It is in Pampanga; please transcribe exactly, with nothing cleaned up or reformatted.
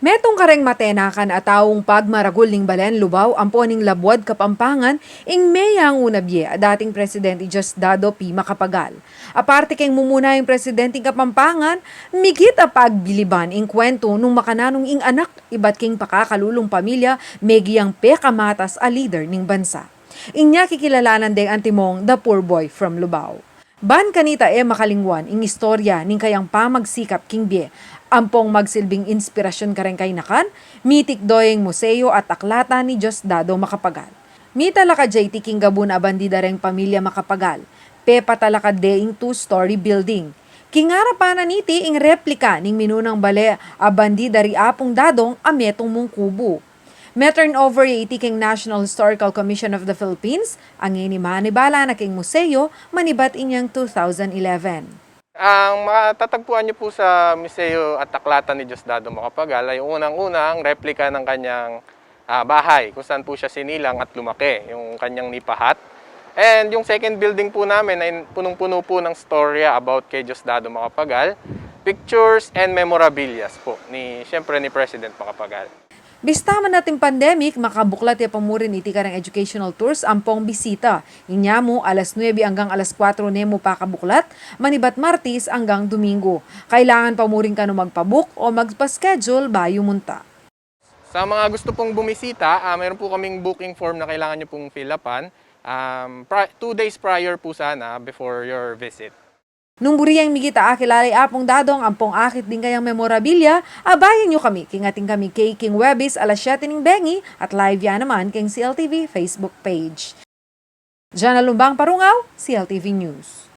Metung kareng matenakan a taung pagmaragul ning balen Lubao ampo ning Labuad, Kapampangan, ing meyang una bie a dating Presidente Diosdado P. Macapagal. Aparte keng mumunang presidente ning Kapampangan, migit a pagbiliban ing kwentu nung makananu ing anak ibat king pakakalulung pamilya, megiang pekamatas a lider ning bansa. Inya kikilalanan deng antimong The Poor Boy from Lubao. Ban kanita e makalingwan ing istorya ning kayang pamagsikap king bie, ampong magsilbing inspirasyun kareng kainakan, mitikdo ing Museo at Aklatan ni Diosdado Macapagal. Mitalakad ya iti king gabun a bandida reng pamilya Macapagal. Pepatalakad de ing two-story building. King arapan na niti ing replika ning minunang bale a bandida ri Apung Dadong a metung mung kubu. Me-turn over ya iti king National Historical Commission of the Philippines, a ngeni manibala na king museo, manibat inyang two thousand eleven. Ang matatagpuan niyo po sa Museo at Aklatan ni Diosdado Macapagal ay unang-unang replika ng kanyang, ah, bahay, kung saan po siya sinilang at lumaki, yung kanyang nipahat. And yung second building po namin ay punong-puno po ng storya about kay Diosdado Macapagal, pictures and memorabilias po ni, siyempre, ni President Macapagal. Bista man ating pandemic, makabuklat ya pamurin iti kareng educational tours ampong bisita. Inya mu, alas nuebe anggang alas kuwatro ne mu pakabuklat, manibat Martis anggang Domingo. Kailangan pamurin kanu magpa-book o magpa-schedule bayu munta. Sa mga gusto pong bumisita, ah, meron po kaming booking form na kailangan nyo pong fill upan. Um, pri-, two days prior po sana before your visit. Nung buri yang migit a akilala i Apung Dadong ampong akit ding kayang memorabilia, abayan yu kami king atin kaming cake king Huwebes alas siyete ning bengi at live ya naman king C L T V Facebook page. Jana Lumbang Parungaw, C L T V News.